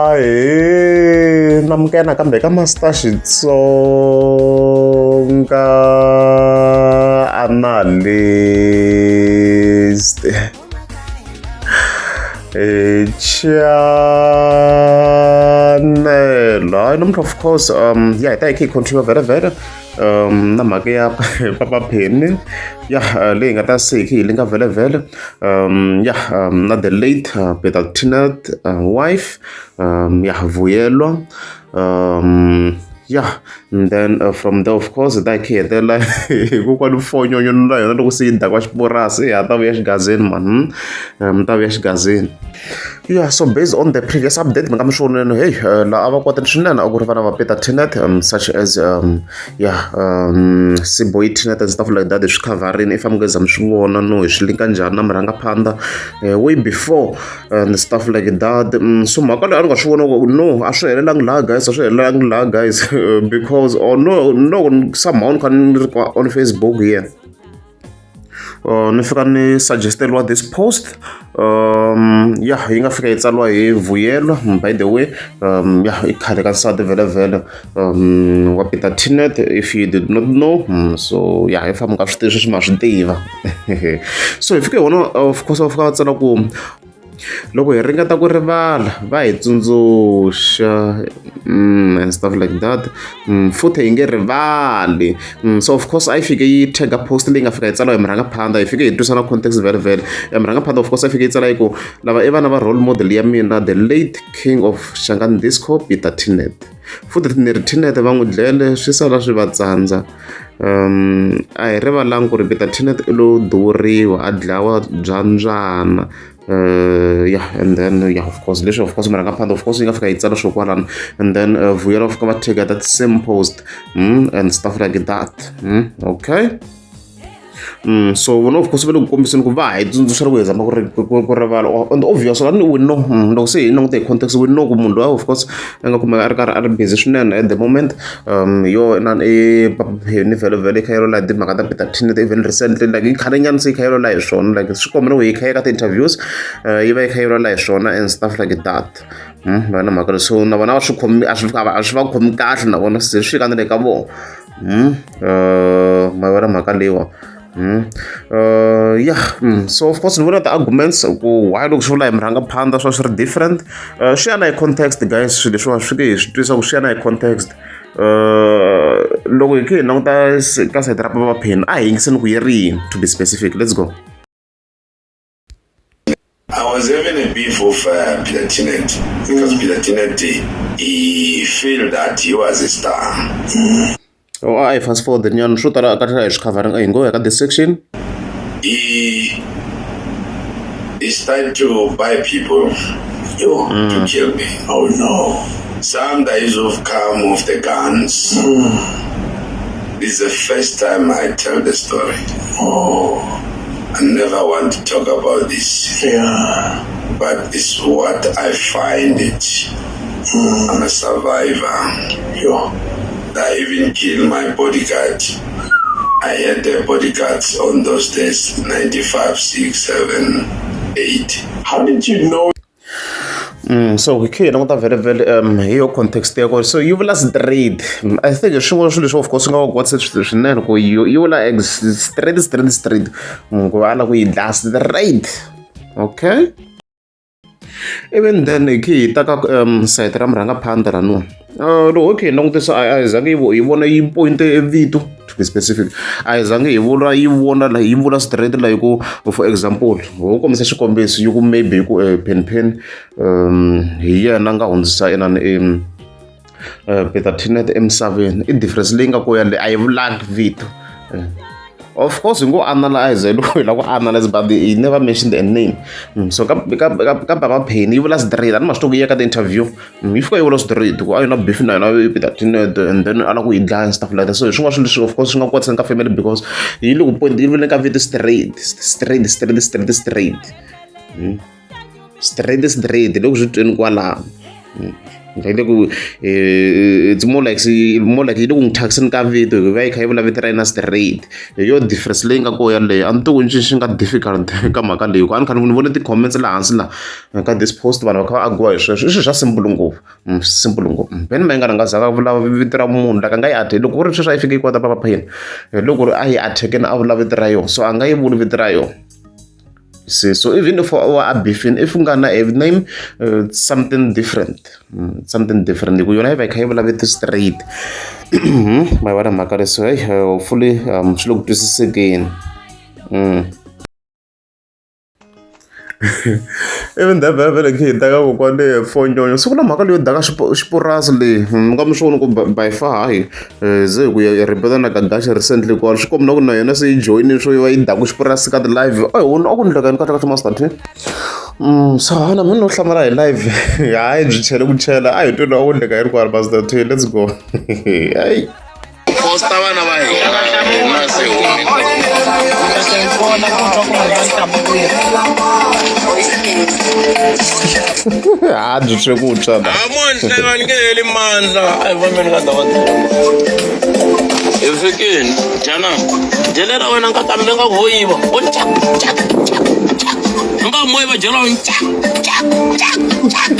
Ahee namukela nakambe ka Master Xitsonga Analyst channel. Hayi namuntlha of course ya hi ta hi kha hi continue vhele vhele na mhaka ya Papa Penny ya leyi nga ta se hi kha hi linka vhele vhele ya na the late Peter Tinat wife ya Vuyelwa ya and then from there of course hi ta hi kha hi hetelela hi kokwani Fonyonyo na yona loko se yi dakwa xipurasi ha ta vuya xigazini mani mi ta vuya xigazini. Yeah, so based on the previous update mi nga mi swi vonile hey laha a va kwatile swinene a ku ri vana va Peter Tinet such as yeah Siboy Tinet and stuff like that hi swi khavharini if mi nga za mi swi vona no hi swi linka njhani na murhangaphandha way before and stuff like that so mhaka leyi a ni nga swi vona ku no a swi helelangi laha guys a swi helelangi laha guys because or no no somehow ni kha ni ri on Facebook here ni fika ni suggest-eriwa this post ya yi nga fika yi tsariwa hi Vuyelwa by the way ya i khale ka nsati vhele wa Peter Tinet if you did not know so ya if mi nga swi tivi sweswi ma swi tiva so hi fike hi vona of course va fika va tsala ku loko hi ringeta ku rivala va hi tsundzuxa and stuff like that futhi hi nge rivali so of course a yi fike yi tag-a post leyi nga fika yi tsariwa hi murhangaphandha hi fike hi twisa na context vhele vhele murhangaphandha of course a yi fike yi tsala yi ku lava i vana va role model ya mina the late king of Shangaan Disco Peter Tinet futhi ni ri Tinet va n'wi dlele swi sala swi va tsandza a hi rivalangi ku ri Peter Tinet i lo duvuriwa a dlawa bya mbyana yeah and then yeah of course leswi of course murhangaphandha of course yi nga fika yi tsala swo kwalano and then Vuyelwa va fika va tag that same post and stuff like that okay. So vona of course va le ku kombiseni ku va ha hi tsundzuxa loko hi zama ku ri ku rivala and obvious we know loko se hi langute hi context we know ku munhu loyi of course a nga kumeka a ri karhi a ri busy swinene at the moment hi yo inani i ni vhele vhele yi kha yi lwela hi timhaka ta Peter Tinet even recently like i khale nyana se yi kha yi lwela hi swona like swi komba loko yi kha yi ka ti-interviews yi va yi kha yi lwela hi swona and stuff like that va na mhaka so na vona va swi khomi a swi a swi va khomi kahle na vona se swi fika na le ka vona ma vona mhaka leyiwa yeah so of course ni vona ti-arguments ku why loko swi vula hi murhangaphandha swa swi ri different swi ya na hi context guys swilo leswiwa swi ke hi swi twisa ku swi ya na hi context loko hi kha hi languta ka sayiti ra Papa Penny a hi yingiseni ku yi ri yini to be specific let's go. I was having a beef with Peter Tinet because Peter Tinet he felt that he was a star. Oh, a hi fast forward nyana swo tala ka tlhela hi swi khavharinga hi ngo ya ka this section. He started to buy people to kill me. Oh no. Some that used to come with the guns. This is the first time I tell the story. Oh. I never want to talk about this. Yeah. But it's what I find it. I'm a survivor. Yo. I even killed my bodyguard. I had the bodyguards on those days, 95, 6, 7, 8. How did you know? So hi kha hi languta vhele vhele hi yo context ya kona so yi vula straight I think hi swin'wana swilo leswi of course swi nga va kwatisa swinene ku yi vula straight straight straight ku va a lava ku yi dlaya straight okay even then hi kha hi ta ka sayiti ra murhangaphandha laniwa loko hi kha hi langutisa a hi zangi hi vona yi point-e vito to be specific a hi zangi hi vula yi vona la yi vula straight la hi ku for example ho kombisa xikombiso yi ku maybe hi ku Penny Penny hi yena a nga hundzisa inani i Peter Tinet emisaveni i difference leyi nga ko yaleyo a yi vulangi vito of course hi ngo analyze loko hi lava ku analyze but he never mentioned a name so ka ka ka ka Papa Penny yi vula straight a ni ma swi tivi ku yi ya ka ti-interview yi fika yi vula straight ku a yi na beef na yena Peter Tinet and then a lava ku yi dlaya and stuff like that so hi swin'wana swilo leswi of course swi nga kwatiseni ka family because yi le ku point yi vule ka vito straight straight straight straight straight straight straight loko swi tweni kwalano. Yi le ku it's more like yi le ku n'wi thyakiseni ka vito hi va yi kha yi vula vito ra yena straight. Hi yo difference leyi nga kona yaleyo. A ni tivi ku i ncini xi nga difficult ka mhaka leyi hikuva a ni kha ni vone ti-comments laha hansi laha ka this post vanhu va kha va argue hi sweswo. I swilo swa simple ngopfu, simple ngopfu. Benny Mayengani a nga zanga a vula vito ra munhu like a nga yi loko ku ri sweswi a yi fike yi kwata papa yini hi loko ku ri a yi attack-ini a vula vito ra yona so a nga yi vuli vito ra yona. See, so even if a beefing, if u nga na a name, it's something different. Something different. Hi ku yona yi va yi kha yi vula vito straight. Ma yi vona mhaka leswi hey, hopefully swi le ku twisisekeni. Ivi ndhawu ya vhele khe hi daka kokwani fonyonyo siku na mhaka leyo daka xipurasi leyi mi nga mi swi voni ku by far hayi ze hi ku ya ripeta na Gagashi recently kwala swi komba na ku na yona se yi joyinile swo yi va yi daku xipurasi ka ti-live a hi wona a ku ndleka yini kahle kahle Master T. So na mina no hlamala hi live hayi byi chele ku chela a hi tweni a ku ndleka yini kwala Master T let's go hayi. Posta vana va hina hina se humi Ha byi tshwe ku tshwa la. Amon va ni nge heli mandla a hi fambeni ka dokodela hi fikini jana jele ra wena nkata mina nga ku ho yiva ho chak chak chak chak nga mo yiva jele wa chak chak chak chak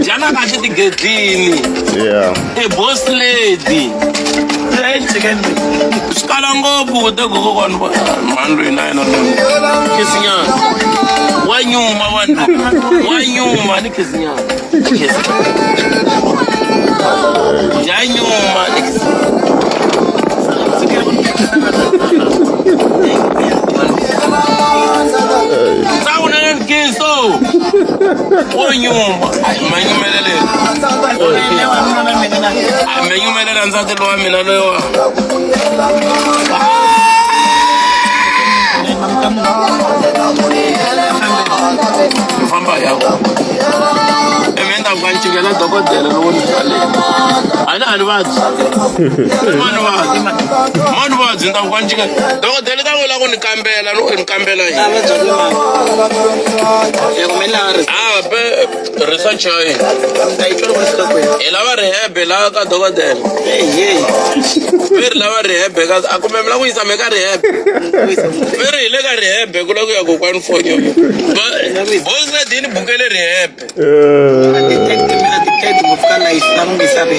jana kahle tigedlini Yeah. I boss lady. Swi kala ngopfu ku te kokwana va mhani loyi na yena loyi. Khisinyana. Wa nyuma vanhu. Wa nyuma ni khisinyana. Ya nyuma ni Sawunene Mkhiso. Wo nyuma. Ai manyumelele. Me nyumelela nsati lowa mina loyiwa. Famba ya ku. Eme ni ta ku ncikela dokodela loko ni pfalela. A ni a ni vabyi. Mani vabyi. Mani vabyi ni ta ku ncikela. Dokodela ta vula ku ni kambela ni ni kambela yini. Ah, be research ya yini. Hi lava rehab la ka dokodela. Ve ri lava rehab ka a kumbe mi lava ku yisa me ka rehab. Ve ri hi le ka rehab ku la ku ya kokwani fonyo. Boss lady yi ni bukele rehab.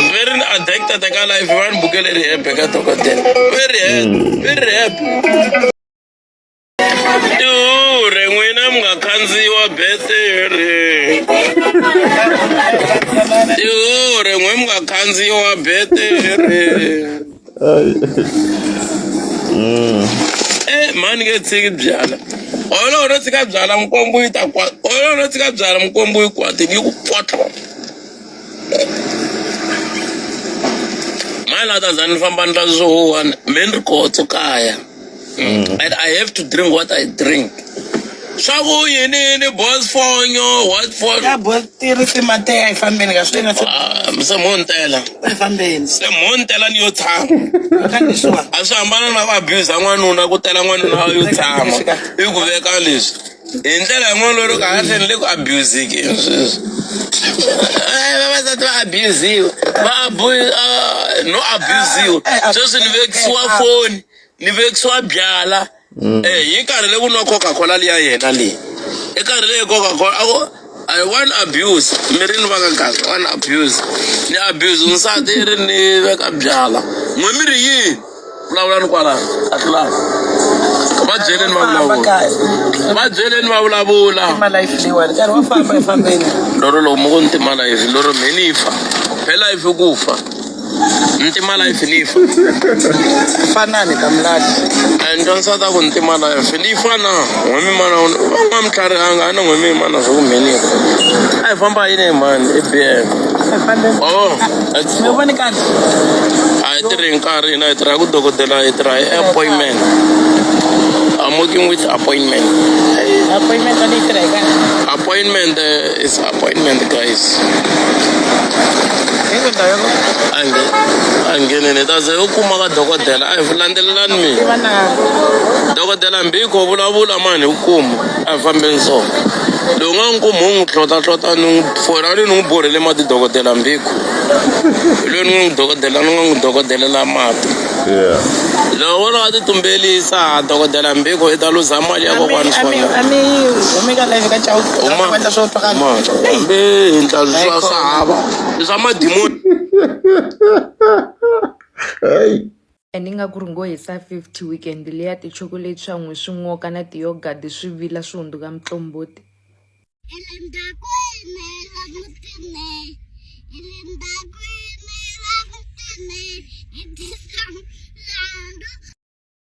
Ve ri ni addicted ka life va ni bukele rehab ka dokodela. Ve rehab, ve rehab. Tihure n'wina mi nga khandziyiwa betere. Tihure n'we mi nga khandziyiwa betere. Eh mhani nge tshiki byala. Olo no tshika byala mikwembu yi ta kwa. Olo no tshika byala mikwembu yi kwatini yi ku potlo. Mhani la ta za ni famba ni tla swihuhwana me ni ri kotso kaya. And I have to drink what I drink. Swa ku yini yini boss fonyo what for? Ya boss tiri timateya hi fambeni ka swi nga se Ah, se mo ntela. hi fambeni. Se mo ntela ni yo tshama. Ka leswiwa. A swi hambana na ku abuse n'wanuna ku tela n'wanuna yo tshama. I ku veka leswi. Hi ndlela yin'wana loko kahle ni le ku abuse-ki sweswi. Vavasati va abusiwa. Va abuse no abusiwa. Sweswi ni vekisiwa foni, ni vekisiwa byala. Eh hi nkarhi le ku nwa Coca-Cola liya yena leyi. I nkarhi leyi Coca-Cola a ku I one abuse mirini va ka gaza one abuse ni abuse nsati i ri ni veka byala n'we mi ri yini vulavulani kwalano a tlulani va byeleni va vulavula va byeleni va vulavula loro loko mi ku ni tima life loro mhe ni fa phela life ku fa ntima life ni fa Fanani ka mulahli. And nsati a ku ntima life ni fa na n'we mi mana va nga mi tlharihanga a ni n'we mi mana swa ku mhe ni fa a hi famba yini mhani i bm oh Mi voni kahle. a hi tirhi hi nkarhi hina hi tirha ku dokodela hi tirha hi appointment I'm working with appointment Appointment a ni tirha hi kahle. appointment is appointment guys A ngheneni hi ta ze u kuma ka dokodela a hi landzelelani mina dokodela mbiko vulavula mani hi ku kuma a hi fambeni so. Lowu nga n'wi kumi u n'wi hlotlahlota ni n'wi fona ni n'wi borhele mati dokodela Mbiko. Hi loyi ni nga n'wi dokodela ni nga n'wi dokodelela mati. Yeah. Loko wo lava ti tumbelisa dokodela Mbiko i ta luza mali ya kokwani A mi Sibanda. a mi humi ka live ka Chauke. Huma. Va endla swo twakala. Huma. Hambi hi ndla swa swa hava. Swa madimoni. Hey. And ingaku ri ngo hisa 50 weekend liya ti-chocolate swa n'wi swi n'oka na ti-yogurt swi vila swi hundzuka mutlomboti. Endzhakwini a mutini.